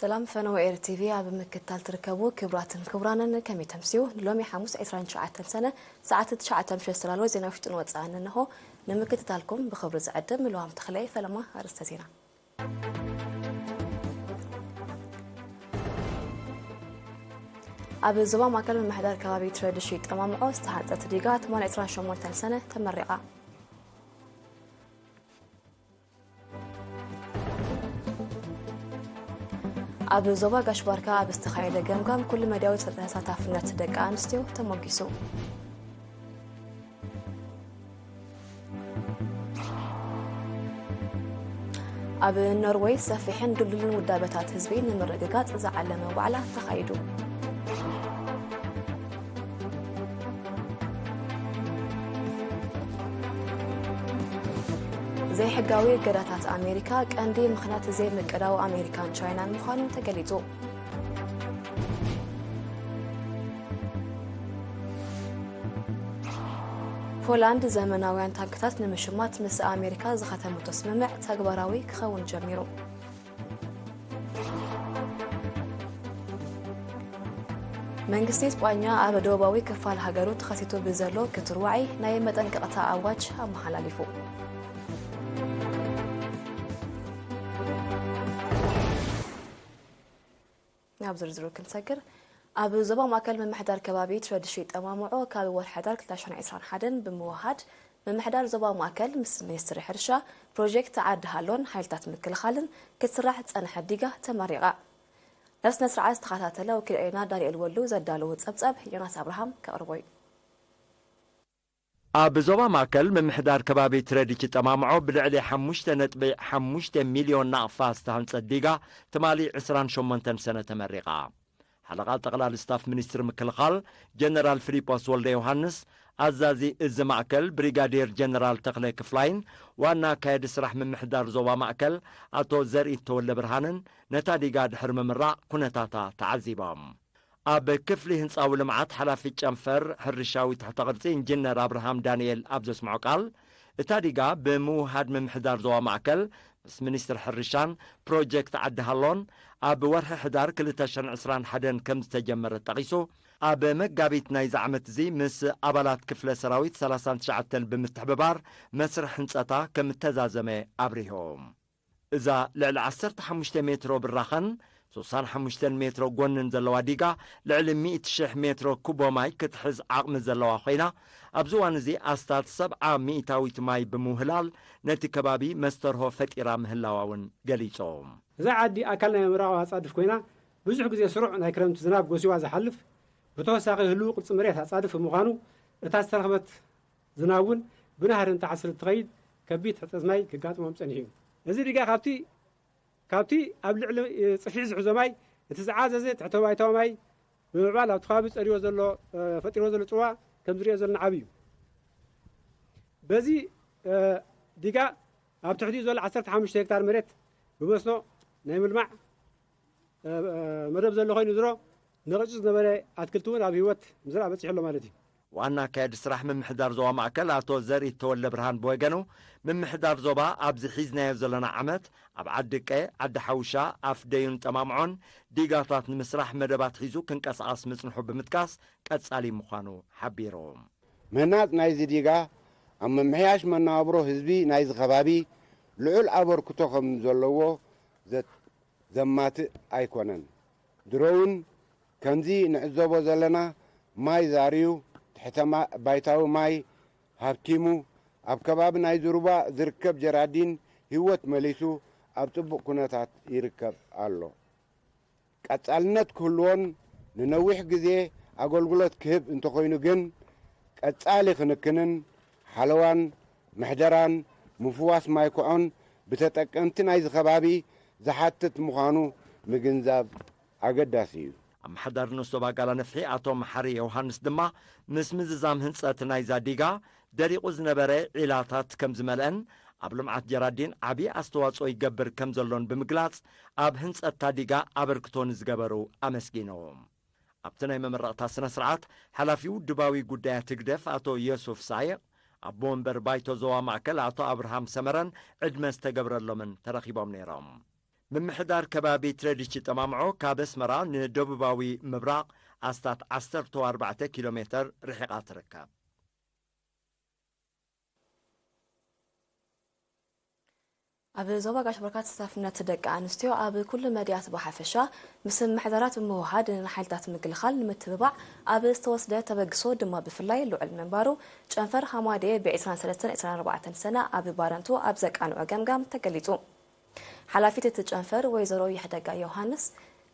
ሰላም ፈነወ ኤር ቲቪ ኣብ ምክትታል ትርከቡ ክቡራትን ክቡራንን ከመይ ተምስዩ? ንሎሚ ሓሙስ ዕስራን ትሽዓተን ሰነ ሰዓት ትሽዓተ ምሸት ዝተዳለወ ዜና ውሽጥን ወጻእን እንሆ። ንምክትታልኩም ብኽብሪ ዝዕድም ልዋም ተኽለየ። ፈለማ ኣርእስተ ዜና። ኣብ ዞባ ማእከል ምምሕዳር ከባቢ ትረድሽ ይጠማምዖ ዝተሃንጸት ዲጋ ትማሊ ዕስራን ሸሞንተን ሰነ ተመሪቓ። ኣብ ዞባ ጋሽ ባርካ ኣብ ዝተኻየደ ገምጋም ኩሉ መዳያዊ ተሳታፍነት ደቂ ኣንስትዮ ተሞጊሱ። ኣብ ኖርወይ ሰፊሕን ድልዱልን ውዳበታት ህዝቢ ንምርግጋጽ ዝዓለመ ዋዕላ ተኻይዱ። ዘይሕጋዊ እገዳታት ኣሜሪካ ቀንዲ ምኽንያት ዘይምቅዳው ኣሜሪካን ቻይናን ምዃኑ ተገሊጹ። ፖላንድ ዘመናውያን ታንክታት ንምሽማት ምስ ኣሜሪካ ዝኸተመቶ ስምምዕ ተግባራዊ ክኸውን ጀሚሩ። መንግስቲ ስጳኛ ኣብ ደቡባዊ ክፋል ሃገሩ ተኸሲቱ ብዘሎ ክትር ዋዒ ናይ መጠንቀቕታ ኣዋጅ ኣመሓላሊፉ። ናብ ዝርዝሩ ክንሰግር፣ ኣብ ዞባ ማእከል ምምሕዳር ከባቢ ትረድሽ ይጠማምዖ ካብ ወርሒ ሕዳር ክልተ ሽሕን ዕስራን ሓደን ብምውሃድ ምምሕዳር ዞባ ማእከል ምስ ሚኒስትሪ ሕርሻ፣ ፕሮጀክት ዓዲ ሃሎን ሓይልታት ምክልኻልን ክትስራሕ ዝጸንሐት ዲጋ ተመሪቓ። ነቲ ስነ ስርዓት ዝተኸታተለ ወኪል ኤና ዳንኤል ወሉ ዘዳለዎ ጸብጻብ ዮናስ ኣብርሃም ከቕርቦ እዩ። ኣብ ዞባ ማእከል ምምሕዳር ከባቢ ትረድች ጠማምዖ ብልዕሊ ሓሙሽተ ነጥቢ ሓሙሽተ ሚልዮን ናቕፋ ዝተሃንጸት ዲጋ ትማሊ ዕስራን ሸሞንተን ሰነ ተመሪቓ። ሓለቓ ጠቕላሊ ስታፍ ሚኒስትሪ ምክልኻል ጀነራል ፊሊጶስ ወልደ ዮሃንስ፣ ኣዛዚ እዚ ማእከል ብሪጋዴር ጀነራል ተኽለ ክፍላይን ዋና ኣካየዲ ስራሕ ምምሕዳር ዞባ ማእከል ኣቶ ዘርኢ ተወልደ ብርሃንን ነታ ዲጋ ድሕሪ ምምራቕ ኩነታታ ተዓዚቦም። ኣብ ክፍሊ ህንጻዊ ልምዓት ሓላፊ ጨንፈር ሕርሻዊ ትሕተ ቅርጺ ኢንጂነር ኣብርሃም ዳንኤል ኣብ ዘስምዖ ቃል፣ እታ ዲጋ ብምውሃድ ምምሕዳር ዞባ ማእከል ምስ ሚኒስትሪ ሕርሻን ፕሮጀክት ዓዲ ሃሎን ኣብ ወርሒ ሕዳር ክልተ ሽሕን ዕስራን ሓደን ከም ዝተጀመረት ጠቒሱ፣ ኣብ መጋቢት ናይዚ ዓመት እዚ ምስ ኣባላት ክፍለ ሰራዊት ሰላሳን ትሽዓተን ብምትሕብባር መስርሕ ህንጸታ ከም እተዛዘመ ኣብሪሁ። እዛ ልዕሊ ዓሰርተ ሓሙሽተ ሜትሮ ብራኸን ሱሳን ሓሙሽተን ሜትሮ ጎንን ዘለዋ ዲጋ ልዕሊ ሚእቲ ሽሕ ሜትሮ ኩቦ ማይ ክትሕዝ ዓቕሚ ዘለዋ ኮይና፣ ኣብዚ እዋን እዚ ኣስታት ሰብዓ ሚእታዊት ማይ ብምውህላል ነቲ ከባቢ መስተርሆ ፈጢራ ምህላዋ እውን ገሊጾም። እዛ ዓዲ ኣካል ናይ ምዕራብ ኣጻድፍ ኮይና፣ ብዙሕ ግዜ ስሩዕ ናይ ክረምቲ ዝናብ ጎሲዋ ዝሓልፍ፣ ብተወሳኺ ህልው ቅርጺ መሬት ኣጻድፍ ብምዃኑ፣ እታ ዝተረኽበት ዝናብ እውን ብናህሪ እንተዓስር እትኸይድ ከቢድ ሕጸጽ ማይ ክጋጥሞም ጸኒሑ እዩ። እዚ ዲጋ ካብቲ ካብቲ ኣብ ልዕሊ ጽፍሒ ዝሕዞ ማይ እቲ ዝዓዘዘ ትሕተ ባይታዊ ማይ ብምዕባል ኣብቲ ከባቢ ጸሪዎ ዘሎ፣ እ፣ ፈጢርዎ ዘሎ ጽዋ ከም ዝሪኦ ዘለና ዓቢ እዩ። በዚ፣ እ፣ ዲጋ ኣብ ትሕቲኡ ዘሎ ዓሰርተ ሓሙሽተ ሄክታር መሬት ብመስኖ ናይ ምልማዕ፣ እ፣ እ፣ መደብ ዘሎ ኮይኑ ዝሮ ነቕጹ ዝነበረ ኣትክልቲ እውን ኣብ ህይወት ምዝራእ በጺሑ ኣሎ ማለት እዩ። ዋና ኣካያዲ ስራሕ ምምሕዳር ዞባ ማእከል ኣቶ ዘርኢ ተወልደ ብርሃን ብወገኑ፣ ምምሕዳር ዞባ ኣብዚ ሒዝናዮ ዘለና ዓመት ኣብ ዓዲ ቀ፣ ዓዲ ሓውሻ፣ ኣፍ ደዩን ጠማምዖን ዲጋታት ንምስራሕ መደባት ሒዙ ክንቀሳቐስ ምጽንሑ ብምጥቃስ ቀጻሊ ምዃኑ ሓቢሩ። ምህናጽ ናይዚ ዲጋ ኣብ ምምሕያሽ መነባብሮ ህዝቢ ናይዚ ከባቢ ልዑል ኣበርክቶ ከም ዘለዎ ዘ-፣ ዘማትእ ኣይኮነን። ድሮ እውን ከምዚ ንዕዘቦ ዘለና ማይ ዛርዩ፣ ትሕተ ማ-፣ ባይታዊ ማይ ሃብቲሙ፣ ኣብ ከባቢ ናይዚ ሩባ ዝርከብ ጀራዲን ህይወት መሊሱ ኣብ ጽቡቕ ኩነታት ይርከብ ኣሎ። ቀጻልነት ክህልዎን ንነዊሕ ግዜ ኣገልግሎት ክህብ እንተኾይኑ ግን፣ ቀጻሊ ክንክንን ሓለዋን ምሕደራን ምፍዋስ ማይ ኮዖን ብተጠቀምቲ ናይዚ ከባቢ ዝሓትት ምዃኑ ምግንዛብ ኣገዳሲ እዩ። ኣመሓዳሪ ንኡስ ዞባ ጋላ ነፍሒ ኣቶ መሓሪ ዮሃንስ ድማ፣ ምስ ምዝዛም ህንጸት ናይዛ ዲጋ ደሪቑ ዝነበረ ዒላታት ከም ዝመልአን ኣብ ልምዓት ጀራዲን ዓቢ ኣስተዋጽኦ ይገብር ከም ዘሎን ብምግላጽ፣ ኣብ ህንጸት እታ ዲጋ ኣበርክቶ ንዝገበሩ ኣመስጊኑ። ኣብቲ ናይ መመረቕታ ስነ ስርዓት፣ ሓላፊ ውድባዊ ጉዳያት ህግደፍ ኣቶ ዮሱፍ ሳይቕ፣ ኣቦ ወንበር ባይቶ ዞባ ማእከል ኣቶ ኣብርሃም ሰመረን ዕድመ ዝተገብረሎምን ተረኺቦም ነይሮም። ምምሕዳር ከባቢ ትረዲቺ ጠማምዖ ካብ ኣስመራ ንደቡባዊ ምብራቕ ኣስታት ዓሰርተ ኣርባዕተ ኪሎ ሜተር ርሒቓ ትርከብ። ኣብ ዞባ ጋሽ ባርካ ተሳታፍነት ደቂ ኣንስትዮ ኣብ ኩሉ መድያት ብሓፈሻ ምስ ምምሕዳራት ብምውሃድ ንሓይልታት ምክልኻል ንምትብባዕ ኣብ ዝተወስደ ተበግሶ ድማ ብፍላይ ልዑል ምንባሩ ጨንፈር ሃማዴ ብ ዕስራን ሰለስተን ዕስራን ኣርባዕተን ሰነ ኣብ ባረንቱ ኣብ ዘቃንዖ ገምጋም ተገሊጹ። ሓላፊት እቲ ጨንፈር ወይዘሮ ይሕደጋ ዮሃንስ፣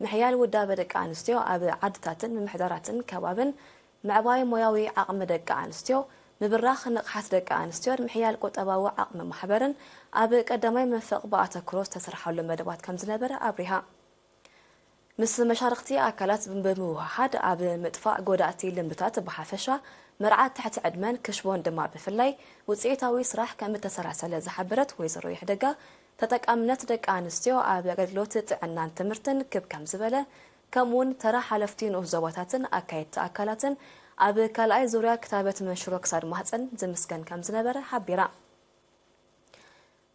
ምሕያል ውዳበ ደቂ ኣንስትዮ ኣብ ዓድታትን ምምሕዳራትን ከባብን፣ ምዕባይ ሞያዊ ዓቕሚ ደቂ ኣንስትዮ፣ ምብራኽ ንቕሓት ደቂ ኣንስትዮን ምሕያል ቁጠባዊ ዓቕሚ ማሕበርን ኣብ ቀዳማይ መንፈቕ ብኣተኩሮ ዝተሰርሓሉ መደባት ከም ዝነበረ ኣብሪሃ። ምስ መሻርኽቲ ኣካላት ብምውህሃድ ኣብ ምጥፋእ ጎዳእቲ ልምድታት ብሓፈሻ፣ መርዓት ትሕቲ ዕድመን ክሽቦን ድማ ብፍላይ ውፅኢታዊ ስራሕ ከም እተሰላሰለ ዝሓበረት ወይዘሮ ይሕደጋ፣ ተጠቃምነት ደቂ ኣንስትዮ ኣብ ኣገልግሎት ጥዕናን ትምህርትን ክብ ከም ዝበለ፣ ከምኡውን ተራ ሓለፍቲ ንኡስ ዞባታትን ኣካየድቲ ኣካላትን ኣብ ካልኣይ ዙርያ ክታበት መንሽሮ ክሳድ ማህፀን ዝምስገን ከም ዝነበረ ሓቢራ።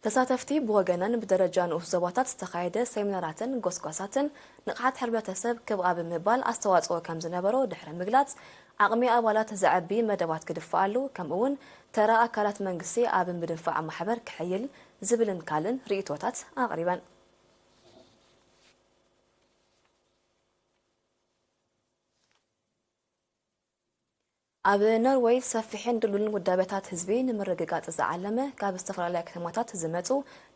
ተሳተፍቲ ብወገነን ብደረጃ ንኡስ ዞባታት ዝተኻየደ ሴሚናራትን ጎስጓሳትን ንቕሓት ሕብረተሰብ ክብ ኣብ ምባል ኣስተዋፅኦ ከም ዝነበሮ ድሕሪ ምግላፅ፣ ዓቕሚ ኣባላት ዘዕቢ መደባት ክድፈኣሉ፣ ከምኡውን ተራ ኣካላት መንግስቲ ኣብ ምድንፋዕ ማሕበር ክሕይል ዝብልን ካልእን ርእይቶታት ኣቕሪበን። ኣብ ኖርወይ ሰፊሕን ድሉልን ውዳበታት ህዝቢ ንምርግጋጽ ዝዓለመ ካብ ዝተፈላለያ ከተማታት ዝመጹ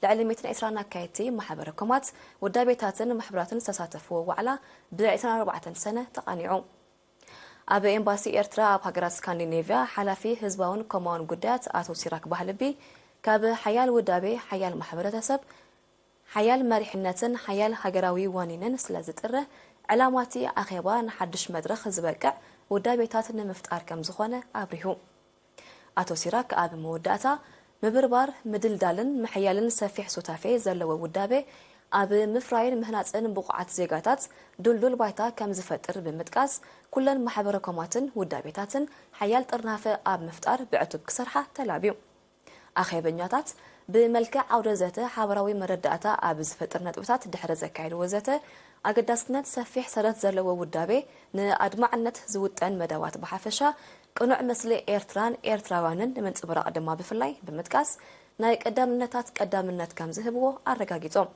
ልዕሊ ሚእትን ዕስራን ኣካየድቲ ማሕበረ ኮማት፣ ውዳቤታትን ማሕበራትን ዝተሳተፍዎ ዋዕላ ብ ዕስራን ኣርባዕተን ሰነ ተቓኒዑ። ኣብ ኤምባሲ ኤርትራ ኣብ ሃገራት ስካንዲኔቭያ ሓላፊ ህዝባውን ኮማውን ጉዳያት ኣቶ ሲራክ ባህልቢ፣ ካብ ሓያል ውዳቤ፣ ሓያል ማሕበረተሰብ፣ ሓያል መሪሕነትን ሓያል ሃገራዊ ዋኒንን ስለ ዝጥረ፣ ዕላማ እቲ ኣኼባ ንሓድሽ መድረኽ ዝበቅዕ ውዳቤታት ንምፍጣር ከም ዝኾነ ኣብሪሁ። ኣቶ ሲራክ ኣብ መወዳእታ፣ ምብርባር፣ ምድልዳልን ምሕያልን ሰፊሕ ሱታፌ ዘለዎ ውዳቤ፣ ኣብ ምፍራይን ምህናጽን ብቑዓት ዜጋታት ድልዱል ባይታ ከም ዝፈጥር ብምጥቃስ፣ ኩለን ማሕበረ ኮማትን ውዳቤታትን ሓያል ጥርናፈ ኣብ ምፍጣር ብዕቱብ ክሰርሓ ተላብዩ። ኣኼበኛታት ብመልክዕ ዓውደ ዘተ ሓበራዊ መረዳእታ ኣብ ዝፈጥር ነጥብታት ድሕሪ ዘካየድዎ ዘተ፣ ኣገዳስነት ሰፊሕ ሰረት ዘለዎ ውዳቤ፣ ንኣድማዕነት ዝውጠን መደባት ብሓፈሻ፣ ቅኑዕ ምስሊ ኤርትራን ኤርትራውያንን ንምንጽብራቕ ድማ ብፍላይ ብምጥቃስ፣ ናይ ቀዳምነታት ቀዳምነት ከም ዝህብዎ ኣረጋጊጾም።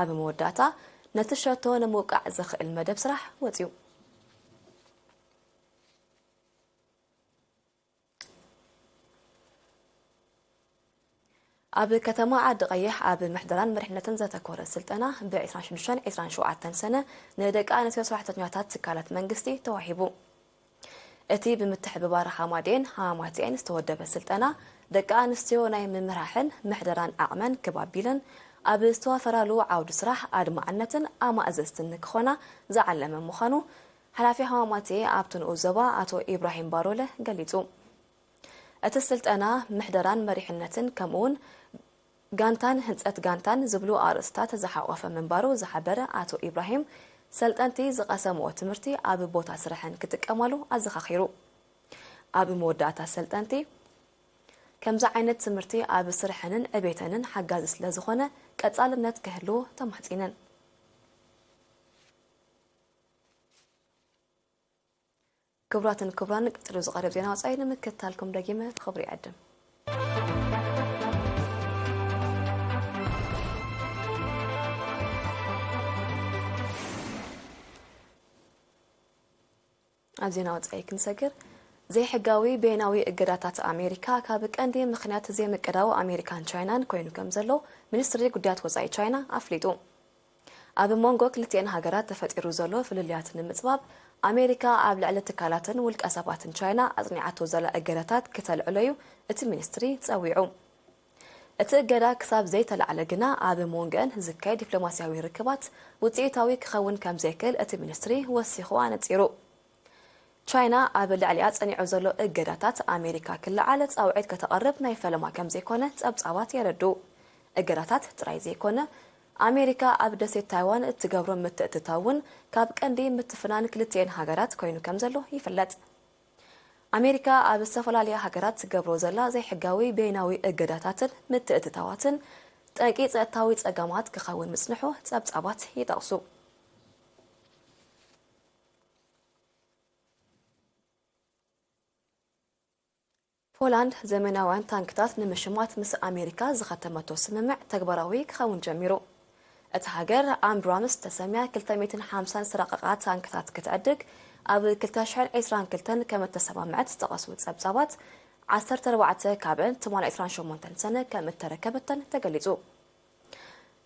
ኣብ መወዳእታ፣ ነቲ ሸቶ ንምውቃዕ ዘኽእል መደብ ስራሕ ወጺኡ። ኣብ ከተማ ዓዲ ቀይሕ ኣብ ምሕደራን መሪሕነትን ዘተኮረ ስልጠና ብ ዕስራን ሽዱሽተን ዕስራን ሸውዓተን ሰነ ንደቂ ኣንስትዮ ሰራሕተኛታት ትካላት መንግስቲ ተዋሂቡ። እቲ ብምትሕብባር ሃማዴን ሃማማቴን ዝተወደበ ስልጠና፣ ደቂ ኣንስትዮ ናይ ምምራሕን ምሕደራን ዓቕመን ክብ ኣቢለን ኣብ ዝተዋፈራሉ ዓውዲ ስራሕ ኣድማዕነትን ኣማእዘዝትን ንክኾና ዝዓለመ ምዃኑ ሓላፊ ሃማማቴ ኣብቲ ንኡስ ዞባ ኣቶ ኢብራሂም ባሮለ ገሊጹ። እቲ ስልጠና ምሕደራን መሪሕነትን ከምኡውን ጋንታን ህንጸት ጋንታን ዝብሉ ኣርእስታት ዝሓቖፈ ምንባሩ ዝሓበረ ኣቶ ኢብራሂም፣ ሰልጠንቲ ዝቐሰምዎ ትምህርቲ ኣብ ቦታ ስራሕን ክጥቀማሉ ኣዘኻኺሩ። ኣብ መወዳእታ ሰልጠንቲ፣ ከምዚ ዓይነት ትምህርቲ ኣብ ስርሐንን ዕቤተንን ሓጋዚ ስለ ዝኾነ ቀጻልነት ክህልዎ ተማሕጺነን። ክቡራትን ክቡራን፣ ቀጺሉ ዝቐርብ ዜና ወጻኢ ንምክትታልኩም ደጊመ ብኽብሪ ይዕድም። ኣብ ዜና ወጻኢ ክንሰግር፣ ዘይሕጋዊ በይናዊ እገዳታት ኣሜሪካ ካብ ቀንዲ ምኽንያት ዘይምቅዳው ኣሜሪካን ቻይናን ኮይኑ ከም ዘሎ ሚኒስትሪ ጉዳያት ወጻኢ ቻይና ኣፍሊጡ። ኣብ መንጎ ክልቲኤን ሃገራት ተፈጢሩ ዘሎ ፍልልያት ንምጽባብ፣ ኣሜሪካ ኣብ ልዕሊ ትካላትን ውልቀ ሰባትን ቻይና ኣጽኒዓቶ ዘላ እገዳታት ክተልዕሎ እዩ እቲ ሚኒስትሪ ጸዊዑ። እቲ እገዳ ክሳብ ዘይተላዕለ ግና፣ ኣብ መንጎአን ዝካየድ ዲፕሎማስያዊ ርክባት ውጽኢታዊ ክኸውን ከም ዘይክእል እቲ ሚኒስትሪ ወሲኹ ኣነጺሩ። ቻይና ኣብ ልዕሊኣ ጸኒዑ ዘሎ እገዳታት ኣሜሪካ ክለዓል ጻውዒት ከተቐርብ ናይ ፈለማ ከም ዘይኮነ ጸብጻባት የረድኡ። እገዳታት ጥራይ ዘይኮነ፣ ኣሜሪካ ኣብ ደሴት ታይዋን እትገብሮ ምትእትታው እውን ካብ ቀንዲ ምትፍናን ክልቲኤን ሃገራት ኮይኑ ከም ዘሎ ይፍለጥ። ኣሜሪካ ኣብ ዝተፈላለያ ሃገራት ትገብሮ ዘላ ዘይሕጋዊ በይናዊ እገዳታትን ምትእትታዋትን፣ ጠንቂ ጸጥታዊ ጸገማት ክኸውን ምጽንሑ ጸብጻባት ይጠቕሱ። ፖላንድ ዘመናውያን ታንክታት ንምሽማት ምስ ኣሜሪካ ዝኸተመቶ ስምምዕ ተግባራዊ ክኸውን ጀሚሩ። እታ ሃገር ኣምብራምስ ተሰምያ ክልተ ሚእትን ሓምሳን ዝረቐቓ ታንክታት ክትዕድግ ኣብ ክልተ ሽሕን ዕስራን ክልተን ከም እተሰማምዐት ዝጠቐሱ ጸብጻባት፣ ዓሰርተ ኣርባዕተ ካብአን ትማሊ ዕስራን ሸሞንተን ሰነ ከም እተረከበተን ተገሊጹ።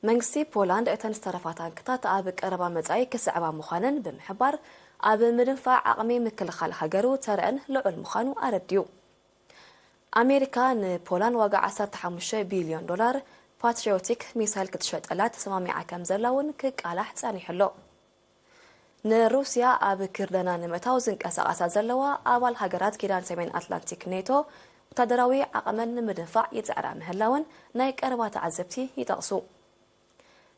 መንግስቲ ፖላንድ እተን ዝተረፋ ታንክታት ኣብ ቀረባ መጻኢ ክስዕባ ምዃነን ብምሕባር፣ ኣብ ምድንፋዕ ዓቕሚ ምክልኻል ሃገሩ ተረአን ልዑል ምዃኑ ኣረዲኡ። ኣሜሪካ ንፖላንድ ዋጋ ዓሰርተ ሓሙሽተ ቢልዮን ዶላር ፓትሪዮቲክ ሚሳይል ክትሸጠላ ተሰማሚዓ ከም ዘላ እውን ክቃላሕ ጸኒሑ ኣሎ። ንሩስያ ኣብ ክርደና ንምእታው ዝንቀሳቐሳ ዘለዋ ኣባል ሃገራት ኪዳን ሰሜን ኣትላንቲክ ኔቶ፣ ወታደራዊ ዓቕመን ንምድንፋዕ ይጽዕራ ምህላወን ናይ ቀረባ ተዓዘብቲ ይጠቕሱ።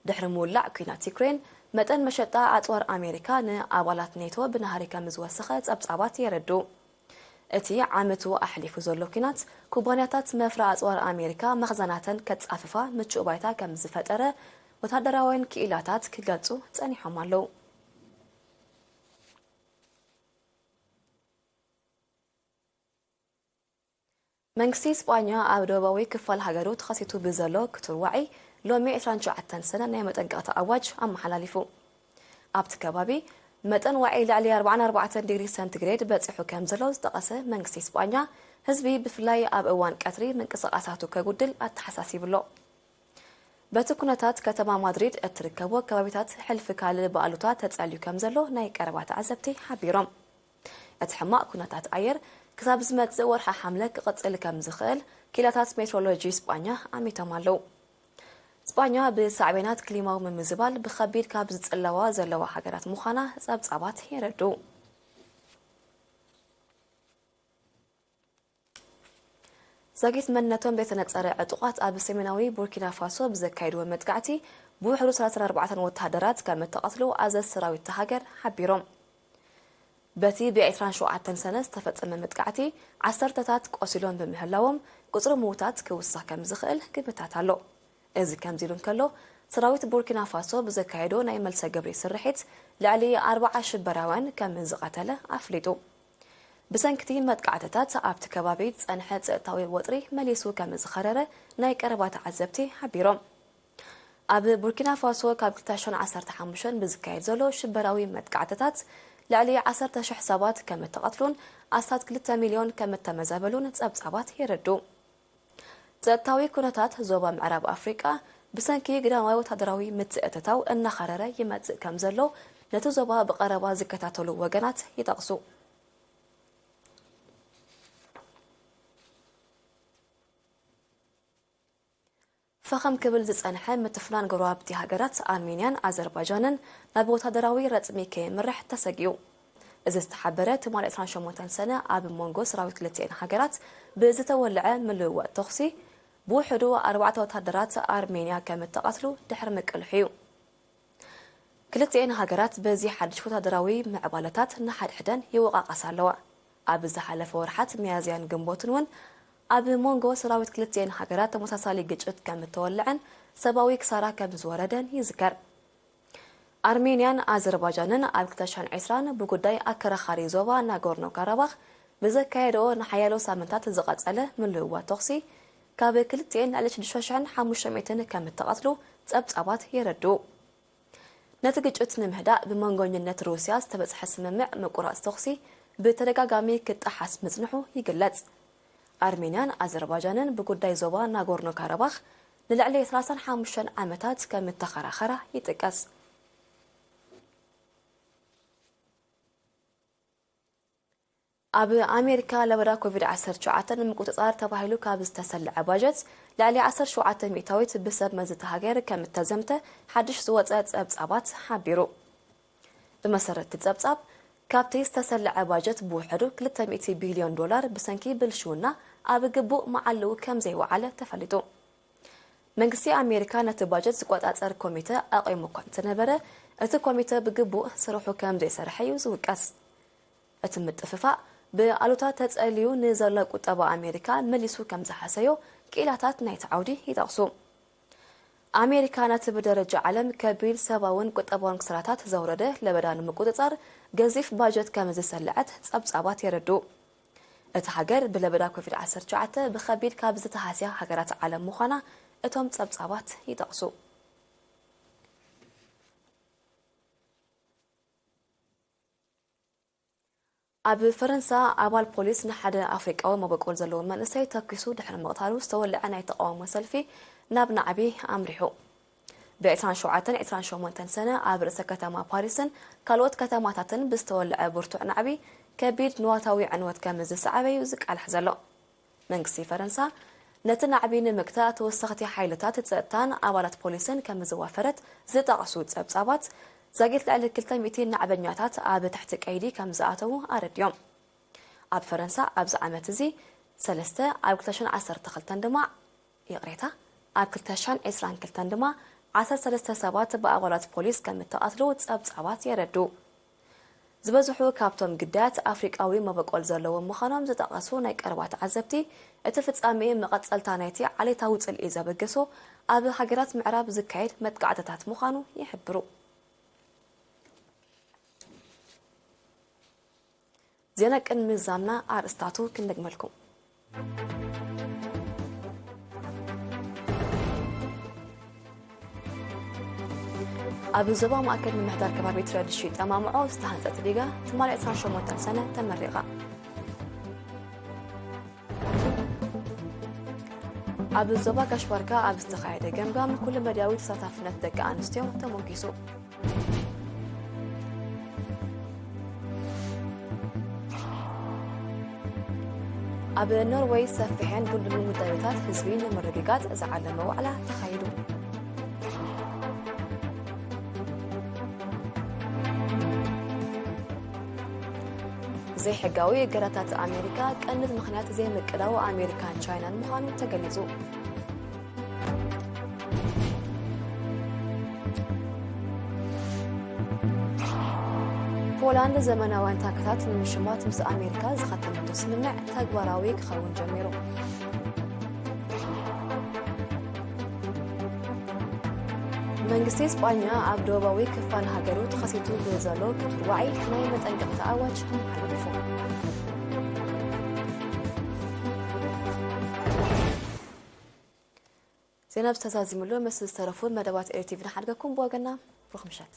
ድሕሪ ምውላዕ ኲናት ዩክሬን፣ መጠን መሸጣ ኣጽዋር ኣሜሪካ ንኣባላት ኔቶ ብናህሪ ከም ዝወሰኸ ጸብጻባት የረድኡ። እቲ ዓመቱ ኣሕሊፉ ዘሎ ኲናት፣ ኩባንያታት መፍረ ኣጽዋር ኣሜሪካ መኽዘናተን ከጻፍፋ ምቹእ ባይታ ከም ዝፈጠረ ወታደራውያን ክኢላታት ክገልጹ ጸኒሖም ኣለዉ። መንግስቲ ስጳኛ ኣብ ደቡባዊ ክፋል ሃገሩ ተኸሲቱ ብዘሎ ክቱር ዋዒ፣ ሎሚ ዕስራን ትሽዓተን ሰነ ናይ መጠንቀቕታ ኣዋጅ ኣመሓላሊፉ። ኣብቲ ከባቢ መጠን ዋዒ ልዕሊ ኣርባዓን ኣርባዕተን ዲግሪ ሰንቲግሬድ በጺሑ ከም ዘሎ ዝጠቐሰ መንግስቲ ስጳኛ፣ ህዝቢ ብፍላይ ኣብ እዋን ቀትሪ ምንቅስቓሳቱ ከጉድል ኣተሓሳሲቡ ኣሎ። በቲ ኩነታት፣ ከተማ ማድሪድ እትርከቦ ከባቢታት ሕልፊ ካልእ ብኣሉታ ተጸልዩ ከም ዘሎ ናይ ቀረባ ተዓዘብቲ ሓቢሮም። እቲ ሕማቕ ኩነታት ኣየር ክሳብ ዝመጽእ ወርሒ ሓምለ ክቕጽል ከም ዝኽእል ክኢላታት ሜትሮሎጂ ስጳኛ ኣሚቶም ኣለዉ። ስጳኛ ብሳዕቤናት ክሊማዊ ምምዝባል ብኸቢድ ካብ ዝጽለዋ ዘለዋ ሃገራት ምዃና ጸብጻባት የረድኡ። ዛጊት መንነቶም ዘይተነጸረ ዕጡቓት ኣብ ሰሜናዊ ቡርኪና ፋሶ ብዘካየድዎ መጥቃዕቲ ብውሕዱ ሰላሳን ኣርባዕተን ወተሃደራት ከም እተቐትሉ ኣዘዝ ሰራዊት እታ ሃገር ሓቢሮም። በቲ ብዕስራን ሸውዓተን ሰነ ዝተፈጸመ መጥቃዕቲ ዓሰርተታት ቆሲሎም ብምህላዎም፣ ቁጽሪ ምዉታት ክውስኽ ከም ዝኽእል ግምታት ኣሎ። እዚ ከምዚ ኢሉ እንከሎ፣ ሰራዊት ቡርኪና ፋሶ ብዘካየዶ ናይ መልሰ ግብሪ ስርሒት ልዕሊ ኣርባዓ ሽበራውያን ከም ዝቐተለ ኣፍሊጡ። ብሰንኪ እቲ መጥቃዕትታት ኣብቲ ከባቢ ዝጸንሐ ጸጥታዊ ወጥሪ መሊሱ ከም ዝኸረረ ናይ ቀረባ ተዓዘብቲ ሓቢሮም። ኣብ ቡርኪና ፋሶ ካብ ክልተ ሽሕን ዓሰርተ ሓሙሽተን ብዝካየድ ዘሎ ሽበራዊ መጥቃዕትታት ልዕሊ ዓሰርተ ሽሕ ሰባት ከም እተቐትሉን ኣስታት ክልተ ሚልዮን ከም እተመዛበሉን ጸብጻባት የረድኡ። ጸጥታዊ ኩነታት ዞባ ምዕራብ ኣፍሪቃ ብሰንኪ ግዳማዊ ወታደራዊ ምትእትታው እናኸረረ ይመጽእ ከም ዘሎ ነቲ ዞባ ብቐረባ ዝከታተሉ ወገናት ይጠቕሱ። ፈኸም ክብል ዝጸንሐ ምትፍናን ጎረባብቲ ሃገራት ኣርሜንያን ኣዘርባይጃንን ናብ ወታደራዊ ረጽሚ ከየምርሕ ተሰጊኡ። እዚ ዝተሓበረ ትማሊ ዕስራን ሸሞንተን ሰነ ኣብ መንጎ ሰራዊት ክልቲኤን ሃገራት ብዝተወልዐ ምልውዋጥ ተኹሲ ብውሕዱ ኣርባዕተ ወታደራት ኣርሜንያ ከም እተቐትሉ ድሕሪ ምቅልሑ እዩ። ክልቲኤን ሃገራት በዚ ሓድሽ ወታደራዊ ምዕባለታት ንሓድሕደን ይወቃቐሳ ኣለዋ። ኣብ ዝሓለፈ ወርሓት ሚያዝያን ግንቦትን እውን ኣብ መንጎ ሰራዊት ክልቲኤን ሃገራት ተመሳሳሊ ግጭት ከም እተወልዐን ሰብኣዊ ክሳራ ከም ዝወረደን ይዝከር። ኣርሜንያን ኣዘርባይጃንን ኣብ ክልተ ሽሕን ዕስራን ብጉዳይ ኣከራኻሪ ዞባ ናጎርኖ ካራባኽ ብዘካየደኦ ንሓያሎ ሳምንታት ዝቐጸለ ምልውዋጥ ተኹሲ፣ ካብ ክልቲኤን ልዕሊ ሽዱሽተ ሽሕን ሓሙሽተ ሚእትን ከም እተቐትሉ ጸብጻባት የረድኡ። ነቲ ግጭት ንምህዳእ ብመንጎኝነት ሩስያ ዝተበጽሐ ስምምዕ ምቁራጽ ተኹሲ ብተደጋጋሚ ክጠሓስ ምጽንሑ ይግለጽ። ኣርሜንያን ኣዘርባይጃንን ብጉዳይ ዞባ ናጎርኖ ካራባኽ ንልዕሊ ሰላሳን ሓሙሽተን ዓመታት ከም እተኸራኸራ ይጥቀስ። ኣብ ኣሜሪካ ለበዳ ኮቪድ ዓሰርተ ትሽዓተ ንምቁጽጻር ተባሂሉ ካብ ዝተሰልዐ ባጀት ልዕሊ ዓሰርተ ሸውዓተ ሚእታዊት ብሰብ መዚ እታ ሃገር ከም እተዘምተ ሓድሽ ዝወጸ ጸብጻባት ሓቢሩ። ብመሰረት እቲ ጸብጻብ፣ ካብቲ ዝተሰልዐ ባጀት ብውሕዱ ክልተ ሚእቲ ቢልዮን ዶላር ብሰንኪ ብልሽውና ኣብ ግቡእ መዓልኡ ከም ዘይወዓለ ተፈሊጡ። መንግስቲ ኣሜሪካ ነቲ ባጀት ዝቆጻጸር ኮሚተ ኣቑሙ እኳ እንተነበረ፣ እቲ ኮሚተ ብግቡእ ስርሑ ከም ዘይሰርሐ እዩ ዝውቀስ። እቲ ምጥፍፋእ ብኣሉታ ተጸልዩ ንዘሎ ቁጠባ ኣሜሪካ መሊሱ ከም ዝሃሰዮ ክኢላታት ናይቲ ዓውዲ ይጠቕሱ። ኣሜሪካ ነቲ ብደረጃ ዓለም ከቢድ ሰብኣውን ቁጠባውን ክሳራታት ዘውረደ ለበዳ ንምቁጽጻር ገዚፍ ባጀት ከም ዝሰለዐት ጸብጻባት የረድኡ። እታ ሃገር ብለበዳ ኮቪድ ዓሰርተ ትሽዓተ ብኸቢድ ካብ ዝተሃስያ ሃገራት ዓለም ምዃና እቶም ጸብጻባት ይጠቕሱ። ኣብ ፈረንሳ ኣባል ፖሊስ ንሓደ ኣፍሪቃዊ መበቆል ዘለዎ መንእሰይ ተኲሱ ድሕሪ ምቕታሉ ዝተወልዐ ናይ ተቓውሞ ሰልፊ ናብ ናዕቢ ኣምሪሑ። ብ ዕስራን ሸውዓተን ዕስራን ሸሞንተን ሰነ ኣብ ርእሰ ከተማ ፓሪስን ካልኦት ከተማታትን ብዝተወልዐ ብርቱዕ ናዕቢ ከቢድ ንዋታዊ ዕንወት ከም ዝሰዓበ እዩ ዝቃላሕ ዘሎ። መንግስቲ ፈረንሳ ነቲ ናዕቢ ንምግታእ ተወሰኽቲ ሓይልታት ጸጥታን ኣባላት ፖሊስን ከም ዝዋፈረት ዝጠቕሱ ጸብጻባት፣ ዛጊት ልዕሊ ክልተ ሚእቲ ናዕበኛታት ኣብ ትሕቲ ቀይዲ ከም ዝኣተዉ ኣረድዮም። ኣብ ፈረንሳ ኣብዚ ዓመት እዚ ሰለስተ፣ ኣብ ክልተ ሽሕን ዓሰርተ ክልተን ድማ፣ ይቕሬታ፣ ኣብ ክልተ ሽሕን ዕስራን ክልተን ድማ ዓሰርተ ሰለስተ ሰባት ብኣባላት ፖሊስ ከም እተቐትሉ ጸብጻባት የረድኡ። ዝበዝሑ ካብቶም ግዳያት ኣፍሪቃዊ መበቆል ዘለዎም ምዃኖም ዝጠቐሱ ናይ ቀረባ ተዓዘብቲ፣ እቲ ፍጻሜ መቐጸልታ ናይቲ ዓሌታዊ ጽልኢ ዘበገሶ ኣብ ሃገራት ምዕራብ ዝካየድ መጥቃዕትታት ምዃኑ ይሕብሩ። ዜና ቅድሚ ምዝዛምና ኣርእስታቱ ክንደግመልኩም። ኣብ ዞባ ማእከል ምምሕዳር ከባቢ ትረድሺ ጠማምዖ ዝተሃንጸት ዲጋ ትማሊ ዕስራን ሸሞንተን ሰነ ተመሪቓ። ኣብ ዞባ ጋሽ ባርካ ኣብ ዝተኻየደ ገምጋም ኩሉ መዳያዊ ተሳታፍነት ደቂ ኣንስትዮ ተሞጊሱ። ኣብ ኖርወይ ሰፊሕን ድልዱልን ውዳቤታት ህዝቢ ንምርግጋጽ ዝዓለመ ዋዕላ ተኻይዱ። ዘይሕጋዊ እገዳታት ኣሜሪካ ቀንዲ ምኽንያት ዘይምቅዳው ኣሜሪካን ቻይናን ምዃኑ ተገሊጹ። ፖላንድ ዘመናውያን ታንክታት ንምሽማት ምስ ኣሜሪካ ዝኸተመቶ ስምምዕ ተግባራዊ ክኸውን ጀሚሩ። መንግስቲ ስጳኛ ኣብ ደቡባዊ ክፋል ሃገሩ ተኸሲቱ ብዘሎ ክቱር ዋዒ ናይ መጠንቀቕታ ኣዋጅ ኣመሓላሊፉ። ዜና ብዝተዛዚሙሉ ምስ ዝተረፉ መደባት ኤሪ ቲቪ ንሓድገኩም። ብወገና ብሩኽ ምሸት።